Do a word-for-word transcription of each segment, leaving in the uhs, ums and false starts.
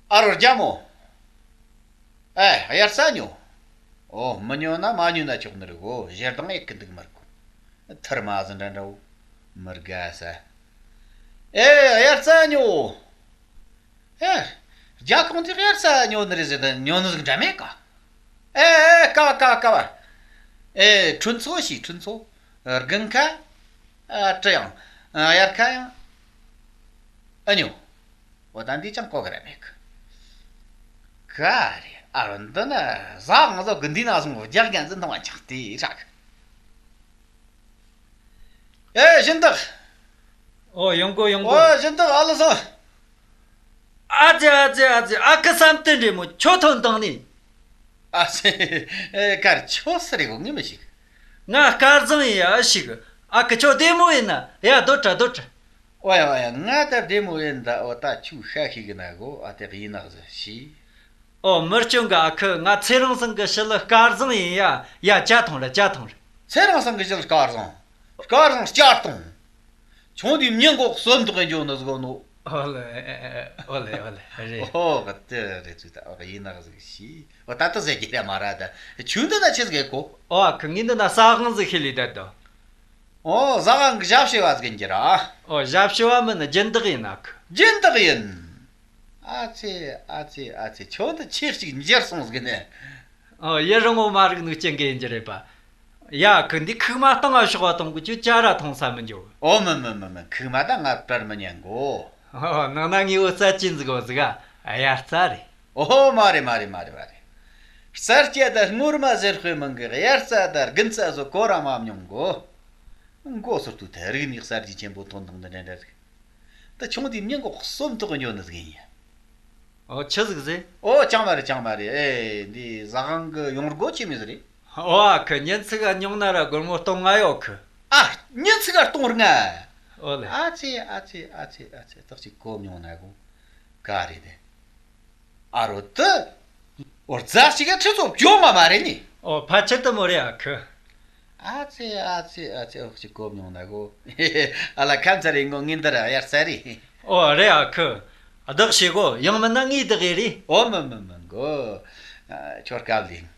ཨ་རོ་རྒྱ་མོ། ཨེ་དབྱར་རྩྭ་ཉོ། ཨོ་མི་ཉོ་ན་མ་ཉོ་ན་ཆོག་ནི་རེད་གོ། ཞེ་སྡང་ཨེ་ཀི་འདུག་མི་རེད་གོ། ཐུར་མ་ཟིན་འདྲ་འདྲ་བོ། མི་དགའ་ས། ཨེ་དབྱར་རྩྭ་ཉོ། ཨེ། རྒྱ་ཁོང་ཚོས་དབྱར་རྩྭ་ཉོ་ནི་རེད་ཟེར་ན་ཉོ་ནི་ཟིག་འདྲ་མེད་ཀ། ཨེ་ཨེ་ཀ་བ་ཀ་བ་ཀ་བ། ཨེ་春草ཞིག་春草། དགུན་ཁ། ཨ་བྲི་ཡང་། ཨ་དབྱར་ཁ་ཡང་། ཨ་ཉོ། འོ་ད་འདི་ཅང་གོ་གི་ར་མེད་གི། ག་རེ་ཨ་རོ་འདི་ན་ཟ་ང་ཚོ་གི་འདི་ན་སོང་རྒྱག་རྒྱན་ཟིན་ཐང་བ་ཆགས་ཏེ་རག་ཨེ་སྦྱིན་བདག་ཨོ་ཡོང་གོ་ཡོང་གོ་ཨོ་སྦྱིན་བདག་ཨ་ལོ་སོང་། ཨ་ཙི་ཨ་ཙི་ཨ་ཙི། ཨ་ཁུ་བསམ་གཏན་རེད་མོ། ཁྱོད་ཐོན་བཏང་ནི། ཨ་ཙི། ཨེ་ཀར་ཁྱོད་སུ་རེད་གོ་ངས་མི་ཤེས། ང་སྐལ་བཟང་ཡིན་ཡ་ཤིག་ཨ་ཁུ་ཁྱོད་བདེ་མོ་ཡིན་ན་ཡ་སྡོད་དྲ་སྡོད་དྲ། ཨོ་ཡ་ཨོ་ཡ་ང་ད་བདེ་མོ་ཡིན་ད། ཨོ་ད་ཁྱོད་ཤ་ཤིག་གི་ན་གོ་ཨ་དེ་ཡིན་ན་ཟི་ཤི། ཨོ་མི་སྐྱོན་གི་ཨ་ཁུ། ང་ཚེ་རིང་ཚང་གི་ཞི་ལི་སྐལ་བཟང་ཡིན་ཡ། ཡ་ཇ་འཐུང་ར་ཇ་འཐུང་ར། ཚེ་རིང་ཚང་གི་ཞི་ལི་སྐལ་བཟང་། སྐལ་བཟང་ཇ་འཐུང་། ཆུང་དུས་མྱི་མགོ་གསོན་ཐོག་གི་འཇོག་ནི་ཟིག་ནོ། ཨོ་ལེ་ཨོ་ལེ་ཨོ་ལེ་རེད། ཨོ་ག་དེ་རེད་ཚུལ་ད་ཨོ་ག་ཡིན་ན་ཟིག་ཤི། ཨོ་ད་ལྟ་ཟེར་གྱི་རེད་མ་ར་ད། ཆུང་དུ་ན་ཆི་ཟིག་གོ་ཨོ་ཨ་ཁུ་ངས་འདི་ན་ཟ་ཁང་ཟིག་ཤི་ལི་ད་དོ། ཨོ་ཟ་ཁང་གི་ཞབས་ཕྱི་བ་ཟིག་ཡིན་གྱི་ར། ཨོ་ཞབས་ཕྱི་བ་མིན་ན་སྦྱིན་བདག་ཡིན་ཨ་ཁུ། སྦྱིན་བདག་ཡིན། ཨ་ཙི་ཨ་ཙི་ཨ་ཙི། ཁྱོད་འདི་ཆེ་གཅིག་འགྱུར་སོང་ཟིག་ནས། ཨོ་ཡི་རང་ངོ་མ་རིག་ནུག་ཅན་གི་ཡིན་གྱི་རེད་པ། ཡ་ཁུ་འདི་ཁུག་མ་བཏང་ང་ཤོག་བ་གཏོང་གི་ཁྱོད་ཅ་ར་འཐུང་ས་མི་འཇོག་ཨོ་མི་མི་མི་མི། ཁུག་མ་ད་ང་པྲར་མི་ཉན་གོ་ཨོ་ནང་ན་ངའི་འོ་རྩ་ཅན་ཟིག་འོ་ཟིག་ཨ་ཡ་རྩ་རེད། ཨོ་མ་རེད་མ་རེད་མ་རེད་མ་རེད། རྩ་སྐྱ་ད་སྔོར་མ་ཟེར་དཔེ་མིན་གི། དབྱར་རྩྭ་ད་དགུན་རྩྭ་ཟོ་གོ་ར་མ་མྱོང་གོ་མགོ་སོར་དུ་ད་རིག་ནས་གསར་བརྗེ་ཆེན་པོ་ཐོན་དང་འདི་འདྲ་འདྲ་ཟིག་ད་ཆུང་དུས་མྱི་མགོ་གསོམ་ཐོག་གི་འཇོག་ནི་ཟིག་ཡིན། ཨོ་ཆི་ཟིག་ཟེ། ཨོ་ཅང་མ་རེད་ཅང་མ་རེད། ཨེ་འདི་ཟ་ཁང་གི་ཡོང་སྒོ་ཆི་མི་ཟིག་རེད། ཨོ་ཨ་ཁུ་ཉིན་ཚིག་ག་ཉུང་ན་ར་སྒོར་མོ་སྟོང་ལྔ་ཡོད་ཁུ། ཨ་ཉིན་ཚིག་ག་སྟོང་ལྔ། ཨོ་ལེ། ཨ་ཙི་ཨ་ཙི་ཨ་ཙི་ཨ་ཙི། ཏག་ཅིག་གོ་མྱོང་ན་གོ་ག་རེད་དེ། ཨ་རོ་ཏི། ཨོ་རྫ་ཞིག་ག་ཁྲི་ཚོ་བྱོ་མ་མ་རེད་ནི། ཨོ་ཕལ་ཆེར་དུ་མོ་རེད་ཨ་ཁུ། ཨ་ཙི་ཨ་ཙི་ཨ་ཙི། ཨོ་ཅིག་གོ་མྱོང་ན་གོ་ཨ་ལ་ཁམས་ཚ་རེད་ངོ་ངའི་འདི་ར་དབྱར་རྩྭ་རེད། ཨོ་རེད་ཨ་ཁུ། བདག་བྱེད་གོ་ཡང་མིན་ན་ངའི་བདག་ཡེ་རེད། ཨོ་མི་མི་མི་མགོ་ཁྱོད་སྐབས་ལིང་།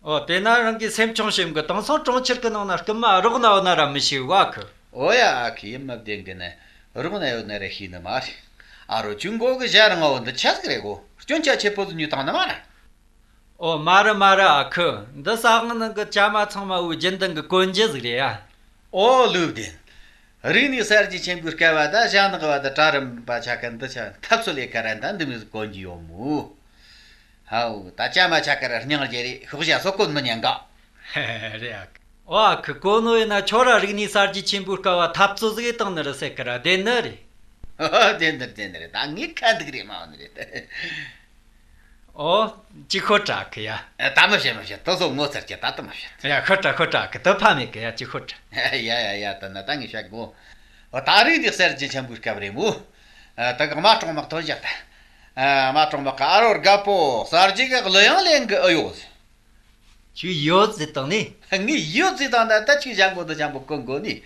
ཨོ་དེ་ན་རང་གི་སེམས་ཆུང་ཞིམ་གི་དེང་སང་གྲོང་ཁྱེར་གི་ནང་ན་རྐུན་མ་རོགས་ན་འོ་ན་ར་མི་ཤེས་བ་ཁུ། ཨོ་ཡ་ཨ་ཁུ་ཡིན་མི་བདེན་གི་ནི། རོགས་ན་ཡོད་ན་ར་ཤེས་ནི་མ་རེད། ཨ་རོ་ཁྱོད་མགོ་གི་ཞྭ་རིང་ངོ་འདི་ཆ་ཟིག་རེད་གོ་སྐྱོན་ཆ་ཆེ་པོ་ཟིག་ཉོས་བཏང་ནི་མ་རེད། ཨོ་མ་རེད་མ་རེད་ཨ་ཁུ། འདི་ས་ཁང་ནང་གི་ཇ་མ་ཚང་མ་བོའི་རྒྱུན་ལྡན་གི་གོན་རྒྱུ་ཟིག་རེད་ཨ། ཨོ་ལུགས་བདེན། རིག་གནས་གསར་བརྗེ་ཆེན་པོའི་སྐབས་བ་ད་ཞྭ་ནག་བ་ད་གྲལ་རིམ་པ་ཆ་ག་འདི་ཆ་འཐབ་རྩོད་ལས་ཀ་ར་ད་འདི་མོ་ཟིག་གོན་རྒྱུ་ཡོད་མོ། ཧའོ་ད་ཇ་མ་ཆ་ག་ར་སྙིང་རྗེ་རེད། ཤོག་ཞྭ་སོ་གོན་མི་ཉན་ག་རེད་ཨ་ཁུ། ཨོ་ཨ་ཁུ་གོ་ནོ་ཡིན་ན་ཁྱོད་ར་རིག་གནས་གསར་བརྗེ་ཆེན་པོའི་སྐབས་བ་འཐབ་རྩོད་ཟིག་བཏང་ནི་རེད་ཟེར་གི་ར། བདེན་ནི་རེད། ཨོ་བདེན་ནི་བདེན་ནི་རེད། ད་ངའི་ཁ་འདུག་རེད་མ་འོ་ནི་རེད། ཨོ། ཅི་ཁོ་དྲག་གི་ཡ། ཨ་ད་མི་བཤད་མི་བཤད། དེ་ཚོ་ངོ་ཚར་གྱི་ད་དུ་མི་བཤད། ཡ་ཁོ་དྲག་ཁོ་དྲག་གི་དུ་ཕ་མེད་གི་ཡ། ཅི་ཁོ་དྲག་ཡ་ཡ་ཡ་ད་ན་ད་ངས་བཤད་གོ་ཨོ་ད་རིང་འདི་གསར་བརྗེ་ཆེན་པོའི་སྐབས་རེད་མོ། ཨ་ད་གི་མ་གྲོག་མག་ཐོན་བཞག་ད། ཨ་མ་གྲོག་མག་གི་ཨ་རོ་རྒད་པོ་གསར་བརྗེ་གི་གླུ་དབྱངས་ལེན་གི་ཨེ་ཡོད། ཁྱོད་ཡོད་ཟེར་བཏང་ནི། ངས་ཡོད་ཟེར་བཏང་ན་ད་ཁྱོད་ཞྭ་མགོ་འདི་ཅང་པོ་གོན་དགོས་ནི།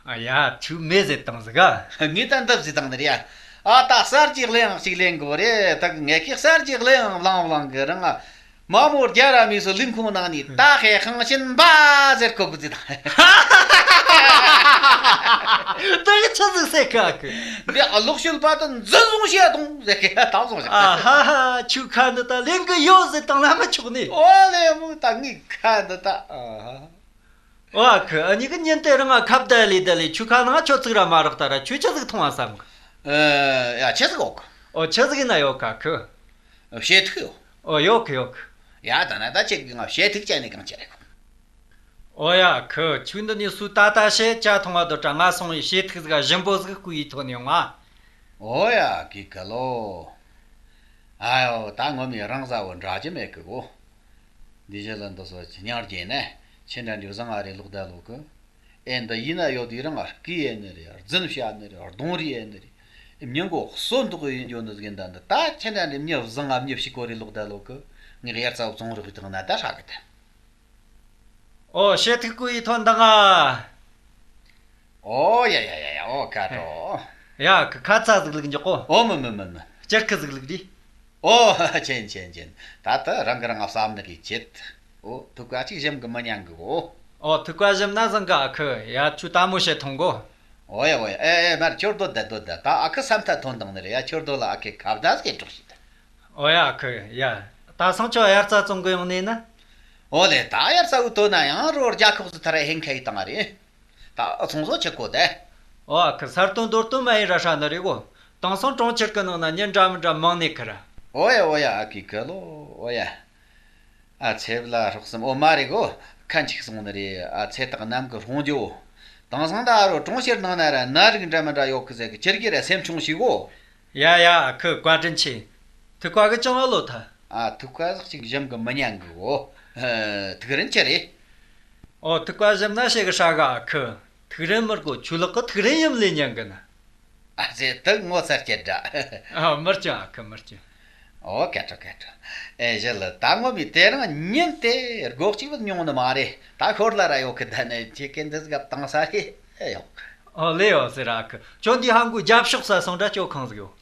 ཨ་ཡ་ཁྱོད་མེད་ཟེར་བཏང་ཟིག་ག་ངས་ད་འདི་ཟེར་བཏང་ནི་རེད་ཡ། ཨ་ད་གསར་གྱི་གླུ་དབྱངས་ཤིག་ལེན་དགོས་རེད། ད་ངས་ཁྱེད་གསར་གྱི་གླུ་དབྱངས་བླངས་བླངས་གི་རང་ང་། མ་མོ་རྒྱ་ར་མི་སུ་ལིང་ཁུང་ནང་ནས་ད་ཧེ་ཧང་ཤིན་པ་ཟེར་གོ་གི་ཟེར་བཏང་། ད་གི་ཆི་ཟིག་ཟེར་ག་གི། འདི་ཨ་ལོག་ཤུལ་པ་དུ་འཛིན་བཟུང་བྱས་དང་ཟེར་གི་ད་བཟུང་བྱས། ཨ་ཧ་ཧ་ཁྱོད་ཁ་འདི་ད་ལེན་གི་ཡོད་ཟེར་བཏང་ན་མི་ཆོག་ནི། ཨོ་ལེ་མོ་ད་ངའི་ཁ་འདི་ད་ཨ་ཧ། ཨོ་ཨ་ཁུ་ཨ་ནི་གི་ཉིན་དེ་རང་ང་ཁ་བརྡ་ལས་བརྡ་ལས་ཁྱོད་ཁ་ནང་ཁྱོད་ཚིག་ར་མ་རག་ད་ར་ཁྱོད་ཆི་ཟིག་མཐོང་བ་བསམ་གི། ཨ་ཡ་ཆི་ཟིག་ཡོད་གི། ཨོ་ཆི་ཟིག་ཡིན་ན་ཡོད་ག་ཁུ། བྱེད་ཐུག་ཡོད། ཨོ་ཡོད་གི་ཡོད་གི། ཡ་ད་ན་ད་ཁྱེད་ཀྱིས་ང་བྱེད་ཐུག་བྱས་ནས་གང་བྱེད་རེད་གོ་ཨོ་ཡ་ཁུ་ཁྱོད་འདི་ནས་སུ་ད་ལྟ་བཤད་ཇ་འཐུང་བ་དུ་དྲ་ང་སོང་བའི་བྱེད་ཐུག་ཟིག་ག་ཞིམ་པོ་ཟིག་བསྐུས་ཡི་ཐོག་ནས་ཡོང་ང་། ཨོ་ཡ་གི་ག་ལོ། ཨ་ཡོ་ད་ངོ་མའི་རང་ཟ་བོ་འདྲ་གི་མེད་གི་གོ་འདི་ཞེ་ལ་འདི་སོ་ཆི་ཉག་རྒྱས་ནས་ཆི་འདྲ་འདྲ་བཟང་ང་རེ་ལོག་ད་ལོ་གི། ཨེ་འདི་ཡིན་ན་ཡོད་དུས་རང་ང་སྐུ་ཡེ་ནི་རེད། རྫུན་བཤད་ནི་རེད། གདོང་རིས་ཡེ་ནི་རེད། མྱི་མགོ་གསོན་ཐོག་ཡིན་འགྱོ་ནི་ཟིག་ཡིན་ད་འདི་ད་ཆི་འདྲ་འདྲ་མྱི་བཟང་ང་མྱི་ཕྱུག་གོ་རེ་ལོག་ད་ལོ་གི། ངས་དབྱར་རྩྭ་བཙོང་རོགས་བཏང་ན་ད་ཧྲ་གི་ད། ཨོ་བྱེད་ཐུག་བསྐུས་ཡི་ཐོག་འདང་ང་། ཨོ་ཡ་ཡ་ཡ་ཡ། ཨོ་ཁ་དྲོ། ཡ་ཁ་ཚ་ཟིག་ལུག་འཇོག་གོ་ཨོ་མི་མི་མི་མི། ཅར་ཁི་ཟིག་ལུག་རེད། ཨོ། ཆེན་ཆེན་ཆེན། ད་ལྟ་རང་གི་རང་ང་བསམ་ནི་གི་ཆེད། ཨོ། ཐུག་པ་ཅིག་ཞིམ་གི་མི་ཉན་གི་གོ། ཨོ། ཐུག་པ་ཞིམ་ན་བཟང་གི་ཨ་ཁུ། ཡ། ཁྱོད་ལྟ་མོ་བྱེད་ཐོང་གོ། ཨོ་ཡ་ཨོ་ཡ། ཨེ་ཨེ། མར་ཁྱོད་སྡོད་ད་སྡོད་ད། ད་ཨ་ཁུ་བསམ་ཐ་ཐོན་དང་ནི་རེད་ཡ། ཁྱོད་སྡོད་ལ། ཨ་ཁུ་ཁ་བརྡ་ཟིག་གྲོགས་ཤིག་ད། ཨོ་ཡ་ཨ་ཁུ། ཡ། ད་སང་ཁྱོད་དབྱར་རྩྭ་བཙོང་གི་ཡོང་ནས་ན། ཨོ་ལེ། ད་དབྱར་རྩྭ་བུ་ཐོན་ན་ཡང་རོ་རྒྱ་ཁོག་སུ་ཐར་ཧེང་ཁ་ཡི་བཏང་ང་རེད། ད་ཨ་ཚོང་བཟོ་ཆེ་གོ་དེ། ཨོ་ཨ་ཁུ། ས་སྟོན་རྡོ་སྟོན་མ་ཡིན་ར་ཧྲ་ནི་རེད་གོ། དེང་སང་གྲོང་ཁྱེར་གི་ནང་ན་མྱི་འདྲ་མི་འདྲ་མང་ནི་ཁི་ར། ཨོ་ཡ་ཨོ་ཡ། ཨ་ཁུ་གི་ལོ། ཨོ་ཡ། ཨ་ཚེ་བླ་སྲོག་གསུམ། ཨོ་མ་རེད་གོ། ཁ་འཆིག་སོང་ནི་རེད། ཨ་ཚེ་ཐག་ནམ་གི་ཧྲོང་རྒྱུ། དེང་སང་ད་རོ་གྲོང་ཁྱེར་ནང་ན་ར་ནད་རིགས་འདྲ་མི་འདྲ་ཡོད་གི་ཟེར་གི། ཁྱེད་ཀྱིས་ར་སེམས་ཆུང་བྱོས་གོ། ཡ་ཡ་ཨ་ཁུ། བཀའ་དྲིན་ཆེ། ཐུག་པ་གི་ཅང་ཨ་ལོ་ཐ། ཨ་ཐུག་པ་ཟིག་ཅིག་ཞིམ་གི་མི་ཉན་གི་གོ། ཨ་ཐུག་རིན་ཆི་རེད། ཨོ། ཐུག་པ་ཞིམ་ན་ཞེ་གི་ཧྲ་གི་ཨ་ཁུ། ཐུག་རིན་མི་དགོ། ཆུ་ལག་གི་ཐུག་རིན་ཡུམ་ལས་ཉན་གི་ན། ཨ་ཙེ། དེ་ངོ་ཚ་སྐྱེད་འདྲ། ཨ་མི་སྐྱོན་ཨ་ཁུ་མི་སྐྱོན། ཨོ་སྐད་གྲགས་སྐད་གྲགས། ཨེ་ཞི་ལི། ད་ངོ་མི་དེ་རིང་ཉིན་དེ་སྒོ་གཅིག་བུད་མྱོང་ནི་མ་རེད། ད་ཤོར་ལ་ར་ཡོད་གི། ད་ནི་ཁྱེད་ཀྱི་འདི་ཟིག་བཏང་ས་རེད། ཨེ་ཡོང་། ཨོ་ལེ། ཨོ་ཟེར་ཨ་ཁུ། ཁྱོད་འདི་ཧང་གོ་རྒྱབ་ཕྱོགས་ས་སོང་འདྲ་ཅོ་ཁང་ཟིག་ཡོད།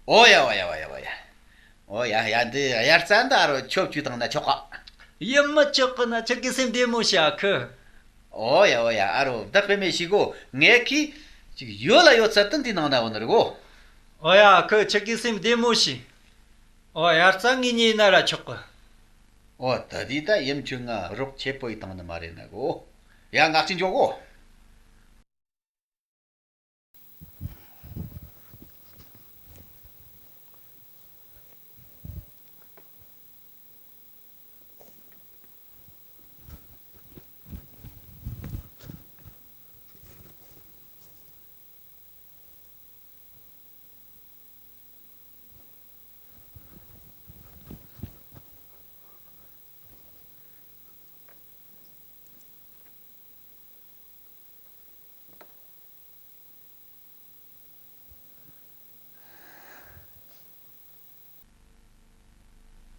ཨོ་ཡ་ཨོ་ཡ་ཨོ་ཡ་ཨོ་ཡ། ཨོ་ཡ་ཡ། འདི་དབྱར་རྩྭ་འདི་ཨ་རོ་ཁྱོད་བཅུག་བཏང་ན་ཆོག་ག། ཡིན་མི་ཆོག་གི་ན། ཁྱེད་ཀྱི་སེམས་བདེ་མོ་བྱ་ཨ་ཁུ། ཨོ་ཡ་ཨོ་ཡ། ཨ་རོ་བདག་པེ་མེ་ཤི་གོ། ངས་ཁི་ཅིག་ཡོད་ལ་ཡོད་ཚད་དུ་འདི་ནང་ན་འོ་ནི་རེད་གོ། ཨོ་ཡ་ཨ་ཁུ། ཁྱེད་ཀྱི་སེམས་བདེ་མོ་བྱ། ཨོ་དབྱར་རྩྭ་ངེད་གཉིས་ན་ར་ཆོག་གི། ཨོ་ད་འདི་ད་ཡིན་ཁྱོད་ང་རོགས་ཆེ་པོ་ཡི་བཏང་ནི་མ་རེད་ན་གོ། ཡ་ང་གཅིག་འཇོག་གོ།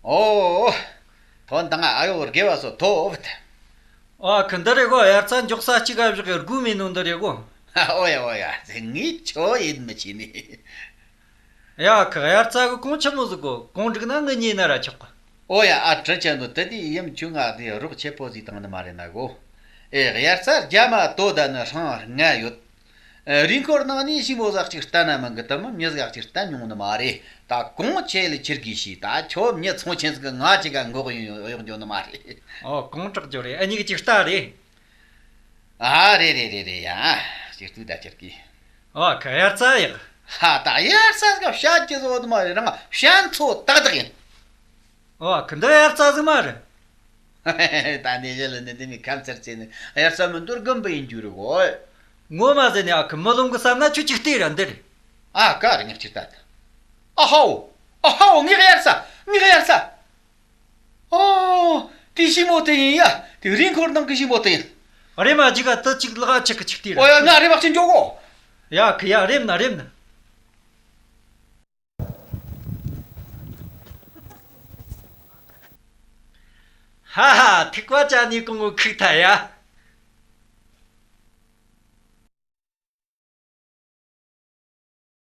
ཨོ། ཐོན་དང་ཨ་ཡོ་དགེ་བ་སོ་ཐོབ། ཨ་ཁུ། འདི་རེད་གོ། དབྱར་རྩྭ་འཇོག་ས་གཅིག་ག་བཞག་གི་སྒོ་མེད་ནོ་འདི་རེད་གོ། ཨོ་ཡ་ཨོ་ཡ། ངས་ཁྱོ་ཡིད་མི་ཆེས་ནི། ཡ་ཨ་ཁུ། དབྱར་རྩྭ་གི་གོང་ཆི་མོ་ཟིག་གོ། གོང་འགྲིག་ན་ངེད་གཉིས་ན་ར་ཆོག་གི། ཨོ་ཡ། ཨ་དྲིན་ཆེན་འདུག། དེ་དུས་ཡིན་ཁྱོད་ང་དེ་རོགས་ཆེ་པོ་ཟིག་བཏང་ནི་མ་རེད་ན་གོ། ཨེ་དབྱར་རྩྭ་རྒྱ་མ་དོ་ད་ནི་ཧྲང་ལྔ་ཡོད། ཨེ་རི་འཁོར་ནང་ནས་ཞིག་མོ་ཟག་ཅིག་བལྟ་ན་མང་གི། དེ་མོ་མྱི་ཟག་ཅིག་བལྟ་མྱོང་ནི་མ་རེད། ད་གོང་ཆེ་ལ་ཁྱེར་གི་ཤི། ད་ཁྱོད་མྱི་ཚོང་ཆེན་ཟིག་གི་ང་ཅིག་ག་འགོག་ཡོང་ཡོང་འགྱོ་ནི་མ་རེད། ཨོ་གོང་དྲག་འགྱོ་རེད། ཨ་གཉིས་ཀྱི་ཅིག་ལྟ་རེད། ཨ་རེད་རེད་རེད་རེད་ཡ། ཅིག་ལྟོས་ད་ཁྱེར་གི། ཨོ་ཁུ། དབྱར་རྩྭ་ཡག། ཧ། ད་དབྱར་རྩྭ་ཟིག་བཤད་ཀྱི་བཟོ་ནི་མ་རེད། རང་བཤད་ཚོ་ཏག་ཏག་ཡིན། ཨོ་ཁུ། འདི་དབྱར་རྩྭ་ཟིག་མ་རེད། ད་ནི་ཞི་ལི་ནི་འདི་མི་ཁམས་ཚར་ཚེ་ནི་དབྱར་རྩྭ་མི་འདུག། དགུན་འབུ་ཡིན་རྒྱུ་རེད་གོ། ངོ་མ་ཟེར་ནས་ཨ་ཁུ། མི་ལོང་གི་བསམ་ན་ཁྱོད་ཅིག་ལྟོས་ར། འདི་རེད། ཨ་ཀ་རེ་ཉག་ཅིག་ལྟ་ད། ཨ་ཧའོ། ཨ་ཧའོ། ངའི་དབྱར་རྩྭ། ངའི་དབྱར་རྩྭ། ཨོ། དེ་ཞི་མོ་དེ་ཡིན་ཡ། དེ་རི་འཁོར་ནང་གི་ཞི་མོ་དེ་ཡིན། རེམ་མ་ཅིག་ག་དེ་ཅིག་ལག་ཅིག་གི་ཅིག་ལྟོས་ར། ཨོ་ཡ། ང་རེམ་མ་ཅིག་འཇོག་གོ། ཡ་ཁུ། ཡ་རེམ་ན་རེམ་ན། ཧ་ཧ། ཐུག་པ་ཅན་ནི་གོང་བུ་ཁུག་ཐལ་ཡ།